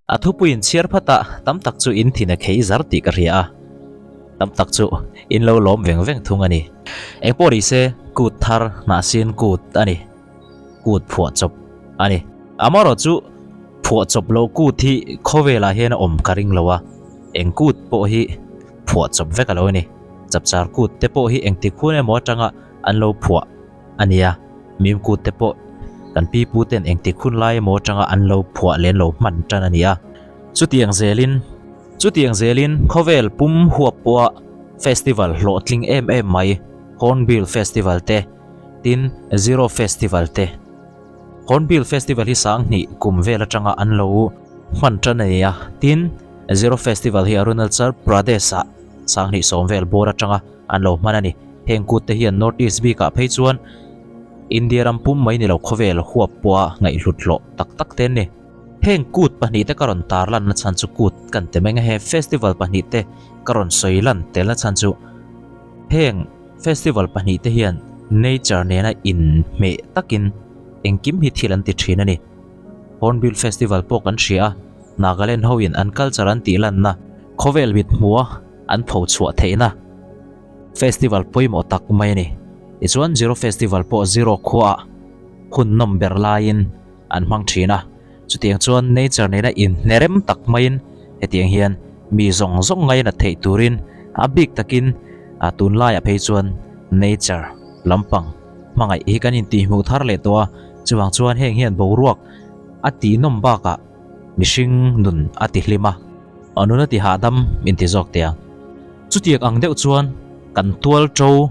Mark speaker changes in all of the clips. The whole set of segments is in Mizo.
Speaker 1: A thupuiin chhiar phatah tam tak chu in thin a khei zar tih ka hria a, tam tak chu in lo lawm veng veng thung a ni. Engpawh ni se, kut thar hnahsin kut a ni, kut phuah chawp a ni. Amaherawh chu phuah chawp loh kut hi khawvelah hian a awm ka ring lo a, eng kut pawh hi phuah chawp vek a lo ni. Chapchar kut te pawh hi engtik hun emaw atanga an lo phuah a nia, mim kut te pawh kan pi pu ten engtik hun lai emaw atanga an lo phuah leh an lo hman tan a ni a. Chutiang zelin chutiang zelin khawvel pum huap pawha festival hlawhtling em em mai Hornbill Festival te tin Zero Festival te Hornbill Festival hi sanghnih kum vel atanga an lo hman tan a ni a, tin Zero Festival hi Arunachal Pradesh ah sanghnih sawm vel bawr atanga an lo hman a ni. Heng kut te hian North East bikah phei chuan India ram pum mai ni lo khawvel huap pawha ngaihhlut hlawh tak tak te an ni. Heng kut pahnih te ka rawn tar lanna chhan chu kut kan ti mai ang a, he festival pahnih te ka rawn sawi lan telna chhan chu heng festival pahnih te hian nature nena inhmeh takin engkim hi thil an ti thin a ni. Hornbill Festival pawh kan hria a, Nagaland hoin an culture an tih lanna khawvel mit hmua an pho chhuah theihna festival pawimawh tak mai a ni. Tichuan Zero Festival pawh Zero khuaah hun nawm ber laiin an hmang thin a, chutiang chuan nature nena inhnerem tak maiin hetiang hian mi zawng zawng ngainat theih turin a bik takin a tunlaiah phei chuan nature lampang hmangaih hi kan intihhmuh thar leh tawh a, chuvang chuan heng hian boruak a tihnawm bakah mihring nun a tihlim a. A nun a ti hahdam in ti zawk teh ang. Chutiang ang deuh chuan kan tual to,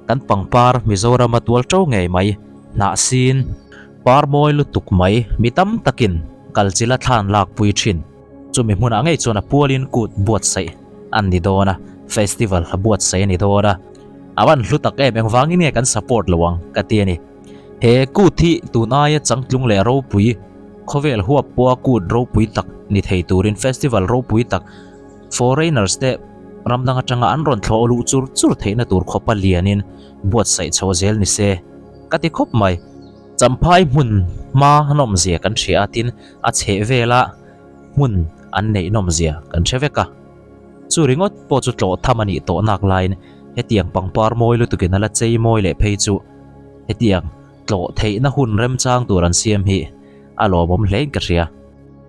Speaker 1: kan pangpar Mizorama tual to ngei mai, hnahsin, par mawi lutuk mai mi tam takin kalchila thlan lakpui thin. Chumi hmunah ngei chuan a pualin kut buatsaih an ni dawn a, festival a buatsaih a ni dawn a. A van hlu tak em, engvangin nge kan support lo ang ka ti a ni. He kut hi tun aia changtlung leh ropui, khawvel huap pawha kut ropui tak ni thei turin festival ropui tak foreigners te ram dang atanga an rawn thlawh luh chur chur theihna tur khawpa lianin buatsaih chho zel ni se ka ti khawp mai. Champhai hmun hma nawmzia kan hria a tin a chheh vela hmun an neih nawmzia kan hre vek a. Chu ringawt pawh chu tlawh tham a nih tawh nak laiin hetiang pangpar mawi lutukin a la chei mawi leh phei chu hetiang tlawh theihna hun remchang tur an siam hi a lawmawm hlein ka hria.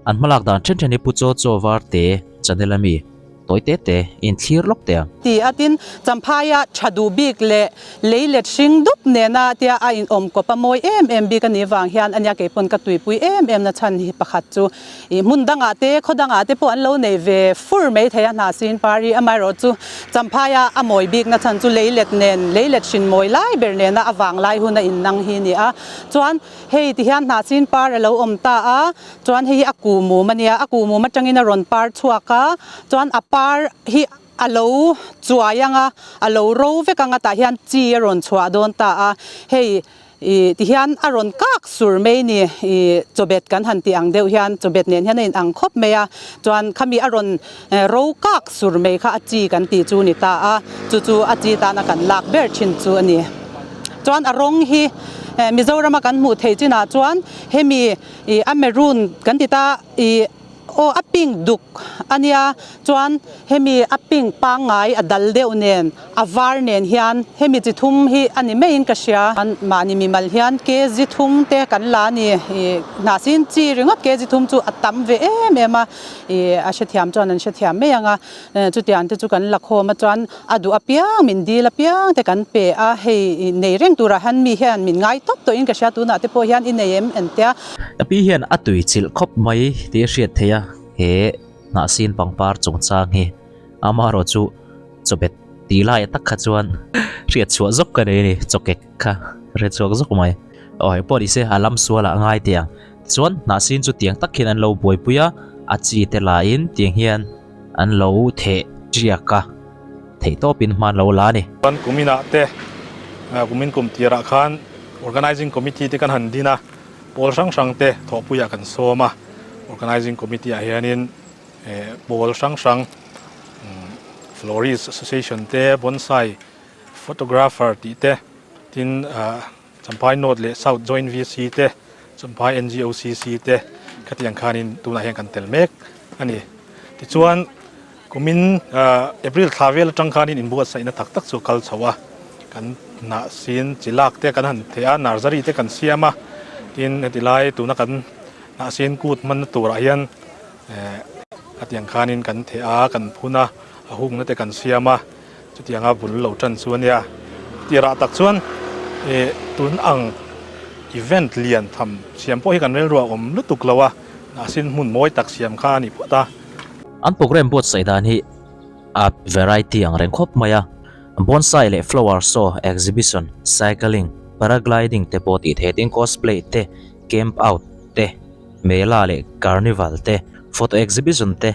Speaker 1: An hmalak dan then then hi Pu Chaw Chaw Varte channel a mi tawi te te in thlir lawk teh ang.
Speaker 2: Ti a tin Champhaia tha duh bik leh lei let hring dup nena tia a in awm kawp a mawi em em bik a nih vang hian ania keipawn ka tuipui em em na chhan hi pakhat chu ih hmun dangah te khaw dangah te pawh an lo nei ve fur mai thei a hnahsin par hi amaherawh chu Champhaia a mawi bik na chhan chu lei let nen lei let hrin mawi lai ber nena a vang lai hun a in nang hi a ni a chuan Hei ti hian hnahsin par a lo awm ta a, chuan hei hi a kuhmum a nia, a kuhmum atangin a rawn par chhuak a, chuan a par hi a lo chuai ang a, a lo ro vek ang a tah hian chi a rawn chhuah dawn ta a, hei ih ti hian a rawn kak sur mai ni, ih chawbet kan han tih ang deuh hian chawbet nen hian a in ang khawp mai a, chuan khami a rawn ro kak sur mai kha a chi kan tih chu a ni ta a, chu chu a chi tana kan lak ber thin chu a ni. Chuan a rawng hi Mizorama kan hmuh theih chinah chuan hemi ih a maroon kan ti ta ih aw a pink duk a nia chuan hemi a pink pangngai a dal deuh nen a var nen hian hemi chi thum hi a ni maiin ka hria. Mahni mimal hian kg thum te kan la a ni ih hnahsin chi ringawt kg thum chu a tam ve em em a ih a hrethiam chuan an hrethiam mai ang a. Chutiang te chu kan la khawm a chuan a duh apiang min dil apiang te kan pe a, hei nei reng turah hian mi hian min ngai tawp tawhin ka hria tunah te pawh hian i nei em entia.
Speaker 1: Ka pi hian a tui chilh khawp mai tih a hriat theih a, he hnahsin pangpar chungchang hi amaherawh chu chawbet tih lai tak kha chuan hriat chhuah zawk ka nei a ni, chawkek kha hre chhuak zawk mai. Aw hei pawh nise a lam sual ah a ngai teh ang. Tichuan hnahsin chu tiang tak hian an lo buaipui a, a chi te lahin tiang hian An lo theh tiak a, theih tawpin hman lo la a ni.
Speaker 3: Chuan kuminah te, kumin kum tirah khan Organizing Committee te kan han din a, pawl hrang hrang te thawhpuiah kan sawm a. Organizing Committee ah hianin pawl hrang hrang Florist Association te, Bonsai Photographer tih te, tin Champhai North leh South Joint VC te, Champhai NGOCC te, Khatiang khanin tunah hian kan tel mek a ni. Tichuan kumin April thla vel atang khanin inbuatsaihna tak tak chu a kal chho a, kan hnah sin chi lak te kan han theh a, nursery te kan siam a, tin heti lai tuna kan hnah sin kut hmanna turah hian khatiang khanin kan theh a, kan phun a, a hungna te kan siam a, chutianga bul lo tan chu a nia. Tirah tak chuan tun ang event lian tham siam pawh hi kan rilru a awm lutuk lo a, hnah sin hmun mawi tak siam kha a ni phawt a.
Speaker 1: An programme buatsaih dan hi a variety ang reng khawp mai a, bonsai leh flower show, exhibition, cycling, paragliding te pawh tih theih tin cosplay te, camp out te, mela leh carnival te, photo exhibition te,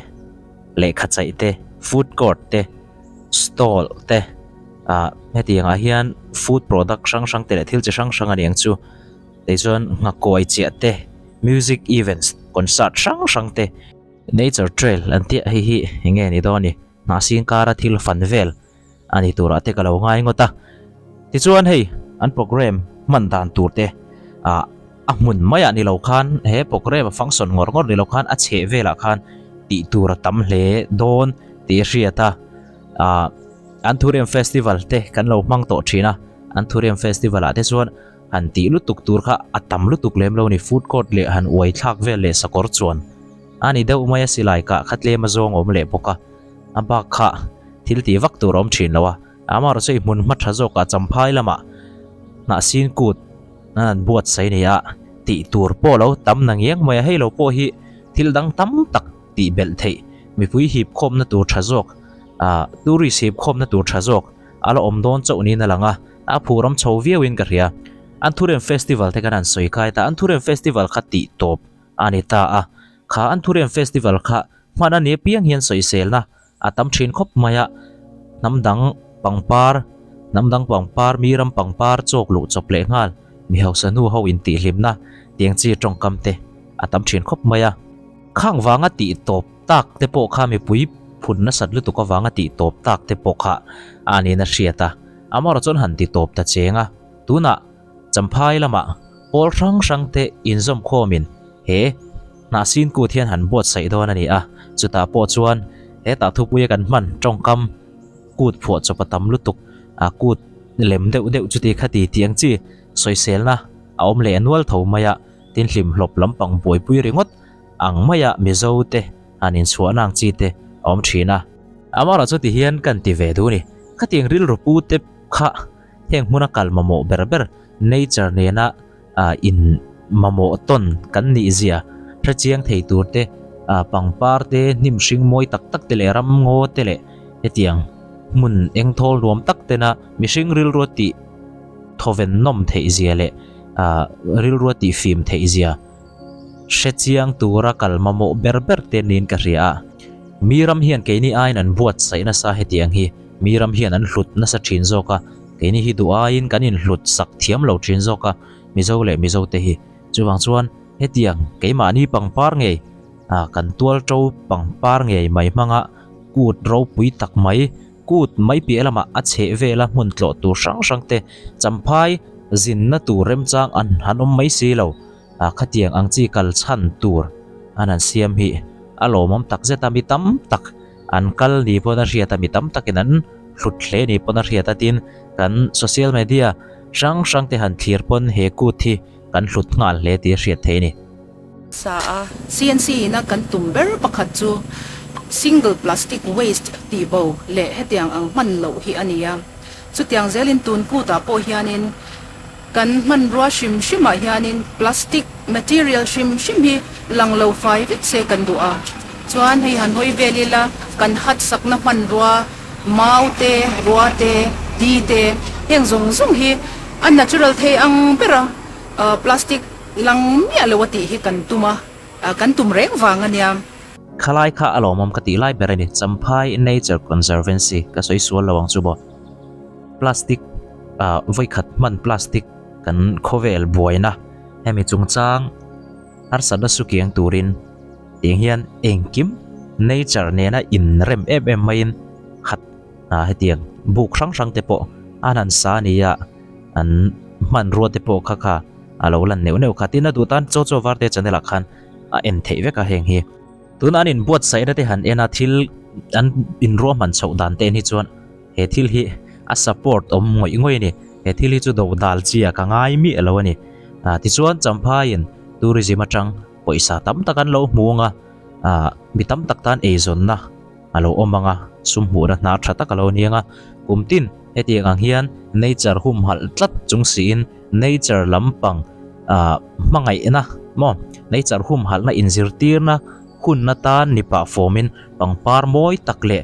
Speaker 1: lehkha chaih te, food court te, stall te, ah hetiang ah hian food product hrang hrang te leh thil chi hrang hrang a ni ang chu tichuan nghakuai chiah te, music events, concert hrang hrang te. Nature trail an tih a hei hi eng nge ni dawn ni? Hnahsing kara thil fan vel a ni turah te ka lo ngai ngawt a. Tichuan hei an programme hman dan tur te ah a hmun maiah ni lo khan he programme a function ngawr ngawr ni lo khan a chheh velah khan tih tur a tam hle dawn tih a hriat a. Ah Anthurium festival te kan lo hmang tawh thin a, Anthurium festival ah te chuan han tih lutuk tur kha a tam lutuk lem lo ni, food court leh han uai thlak vel leh sakawr chuan a ni deuh mai a silai kah kha tlem a zawng awm leh bawk a, a bak kha thil tih vak tur a awm thin lo a, amaherawhchu i hmun hma tha zawkah Champhai lamah hnahsin kut an han buatsaih a ni a, tih tur pawh lo tam na ngiang mai a, hei lo pawh hi thil dang tam tak tih belh theih mipui hip khawmna tur tha zawk ah tourist hip khawmna tur tha zawk a la awm dawn chauh niin a lang a. A phur awm chho viau in ka hria. Anthurium Festival te kan han sawi kai ta, Anthurium Festival kha tih tawp a ni ta a. Kha Anthurium Festival kha hman a ni apiang hian sawiselna a tam thin khawp mai a. Hnam dang pangpar, hnam dang pangpar, mi ram pangpar chawk luh chawp leh nghal, mi hausa hnu ho intihhlimna tiang chi tawngkam te a tam thin khawp mai a. Khang vanga tih tawp tak te pawh kha mipui phun nasat lutuk avanga tih tawp tak te pawh kha a niin a hriat a. Amaherawh chuan han ti tawp ta cheng a, tunah Champhai lamah pawl hrang hrang te inzawm khawmin he hnahsin kut hian han buatsaih dawn a ni a, chutah pawh chuan hetah thupuia kan hman tawngkam kut phuah chawp a tam lutuk a, kut lem deuh deuh chuti khati tih ang chi sawiselna a awm leh nual tho mai a, tin hlimhlawp lampang buaipui ringawt ang maia Mizo te han inchhuahna ang chi te a awm thin a. Amaherawh chu ti hian kan ti ve duh a ni. Khatiang rilru pu te kha heng hmuna kal mamawh ber ber nature nena in mamawh tawn kan nih zia hre chiang thei tur te, pangpar te, hnim hring mawi tak tak te leh ramngaw te leh hetiang hmun engthawl nuam tak tena mihring rilrua tih thawven nawm theih zia leh rilrua tih fim theih zia Hre chiang tura kal mamawh ber ber te niin ka hria a. Mi ram hian keini aiin an buatsaih nasa hetiang hi mi ram hian an hlut nasa thin zawk a, keini hi duh aiin kan inhlut sak thiam lo thin zawk a, Mizo leh Mizo te hi. Chuvang chuan hetiang keimahni pangpar ngei ah kan tual to pangpar ngei mai hmanga kut ropui tak mai, kut mai piah lamah a chheh vela hmun tlawh tur hrang hrang te Champhai zinna tur remchang an han awm mai si lo. Ah khatiang ang chi kal chhan tur an han siam hi a lawmawm tak zet a, mi tam tak an kal ni pawn a hriat a, mi tam takin an hlut hle ni pawn a hriat a, tin kan social media hrang hrang te han thlir pawn he kut hi kan hlut nghal hle tih a hriat theih a ni.
Speaker 2: Sa a, CNC ina kan tum ber pakhat chu single plastic waste tih bo leh hetiang ang hman loh hi a ni a, chutiang zelin tun kutah pawh hianin Kan hmanrua hrim hrimah hianin plastic material hrim hrim hi lang lo fai vek se kan duh a, chuan hei han hawi vel ila kan hat sakna hmanrua mau te, rua te, di te heng zawng zawng hi a natural thei ang bera plastic lang miah lo a tih hi kan tum a, kan tum reng vang a nia.
Speaker 1: Khalai kha a lawmawm ka tih lai ber a ni, Champhai Nature Conservancy ka sawi sual lo ang chu maw. Plastic ah vawikhat hman plastic kan khawvel buaina hemi chungchang harsatna sukiang turin tiang hian engkim nature nena inrem em em maiin khat ah hetiang buk hrang hrang te pawh an han sa a ni a an hmanrua te pawh kha kha a lo lan neuh neuh kha tin a duh tan chaw chaw varte channel ah khan. a en theih vek a heng hi. Tuna an inbuatsaihna te han en a thil an inruahman chhoh dan te en hi chuan he thil hi a support awm ngawih ngawih a ni. He thil hi chu do dal chi ah ka ngai miah lo a ni. Ah tichuan Champhaiin tourism atang pawisa tam tak an lo hmu ang a, ah mi tam tak tan eizawnna a lo awm ang a, sum hmuhna hnar tha tak a lo ni ang a. Kum tin hetiang ang hian nature humhalh tlat chung siin nature lampang ah hmangaihna maw nature humhalhna inzirtirna hun atan ni pah fawmin pangpar mawi tak leh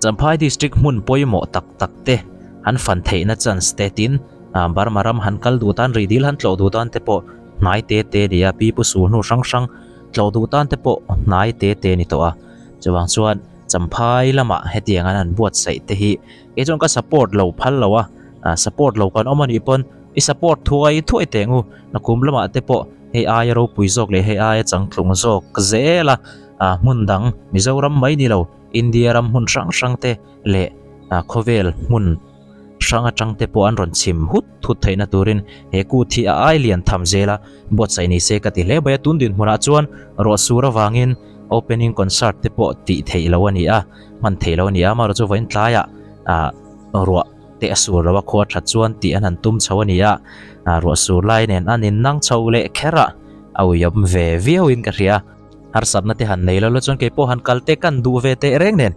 Speaker 1: Champhai district hmun pawimawh tak tak te han fan theihna chance te tin ah Burma ram han kal duh tan rihdil han tlawh duh tan te pawh hnai te te ni a pi pu su hnu hrang hrang tlawh duh tan te pawh hnai te te ni tawh a chuvang chuan Champhai lamah hetiang an han buatsaih te hi kei chuan ka support lo phal lo a ah support lo kan awm anih pawn i support thuai thuai teh ang u nakum lamah te pawh hei aia ropui zawk leh hei aia changtlung zawk zel a ah hmun dang Mizoram mai ni lo India ram hmun hrang hrang te leh ah khawvel hmun hrang atang te pawh an rawn chim hut hut theihna turin he kut hi a ai lian tham zel a, buatsaih ni se ka ti hle mai a, tun dinhmunah chuan ruah sur avangin opening concert te pawh tih theih loh a ni a, hman theih loh a ni a, amaherawhchu chu vawiin tlaiah ah ruah te a sur lo a, khua that chuan tih an han tum chho a ni a, ah ruah sur lai nen an innang chho leh kher a, a uiawm ve viauin ka hria. Harsatna te han nei lo la chuan kei pawh han kal te kan duh ve teh reng nen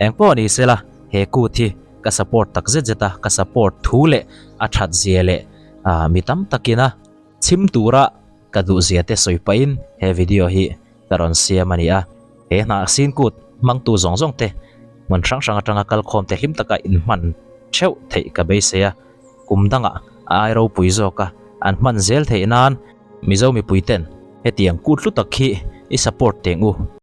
Speaker 1: eng pawh ni sela he kut hi ka support tak zet zet a, ka support thu leh a that zia leh ah mi tam takin a chhim tura ka duh zia te sawi pahin he video hi ka rawn siam a ni a. He hnah sin kut hmangtu zawng zawng te hmun hrang hrang atanga kalkhawm te hlim taka inhman theuh theih ka beisei a, kum dangah a ai ropui zawk a an hman zel theih nan Mizo mipui ten hetiang kut hlu tak hi i support teng u.